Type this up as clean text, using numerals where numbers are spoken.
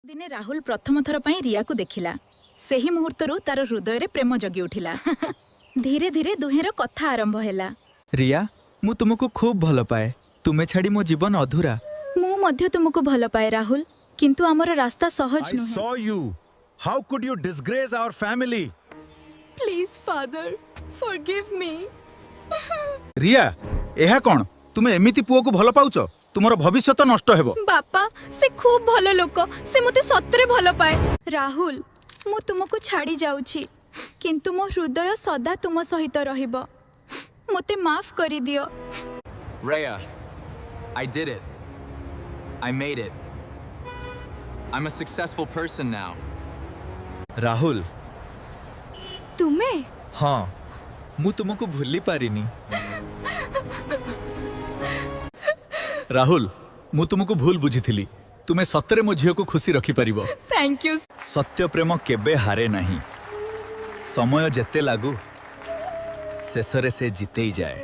ଦିନେ ରାହୁଲ ପ୍ରଥମ ଥର ପାଇଁ ରିୟାକୁ ଦେଖିଲା। ସେହି ମୁହୂର୍ତ୍ତରୁ ତାର ହୃଦୟରେ ପ୍ରେମ ଜଗି ଉଠିଲା। ଧୀରେ ଧୀରେ ଦୁହେଁର କଥା ଆରମ୍ଭ ହେଲା। ରିୟା, ମୁଁ ତୁମକୁ ଖୁବ୍ ଭଲ ପାଏ। ତୁମେ ଛାଡ଼ି ମୋ ଜୀବନ ଅଧୁରା। ମୁଁ ମଧ୍ୟ ତୁମକୁ ଭଲ ପାଏ ରାହୁଲ, କିନ୍ତୁ ଆମର ରାସ୍ତା ସହଜ I ନୁହେଁ। saw you. How could you disgrace our family? Please father, forgive me. Riya, ଏହା କ'ଣ? ତୁମେ ଏମିତି ପୁଅକୁ ଭଲ ପାଉଛ? ତୁମର ଭବିଷ୍ୟତ ନଷ୍ଟ ହେବ। ବାପା, ସେ ଖୁବ୍ ଭଲ ଲୋକ। ସେ ମୋତେ ସତରେ ଭଲ ପାଏ। ରାହୁଲ, ମୁଁ ତୁମକୁ ଛାଡ଼ି ଯାଉଛି, କିନ୍ତୁ ମୋ ହୃଦୟ ସଦା ତୁମ ସହିତ ରହିବ। ମୋତେ ମାଫ କରିଦିଅ। Rhea, I did it. I made it. I'm a successful person now. Rahul. ତୁମେ? ହଁ, ମୁଁ ତୁମକୁ ଭୁଲି ପାରିନି। ରାହୁଲ, ମୁଁ ତୁମକୁ ଭୁଲ ବୁଝିଥିଲି। ତୁମେ ସତରେ ମୋ ଝିଅକୁ ଖୁସି ରଖିପାରିବ। Thank you. ସତ୍ୟ ପ୍ରେମ କେବେ ହାରେ ନାହିଁ। ସମୟ ଯେତେ ଲାଗୁ, ଶେଷରେ ସେ ଜିତେଇ ଯାଏ।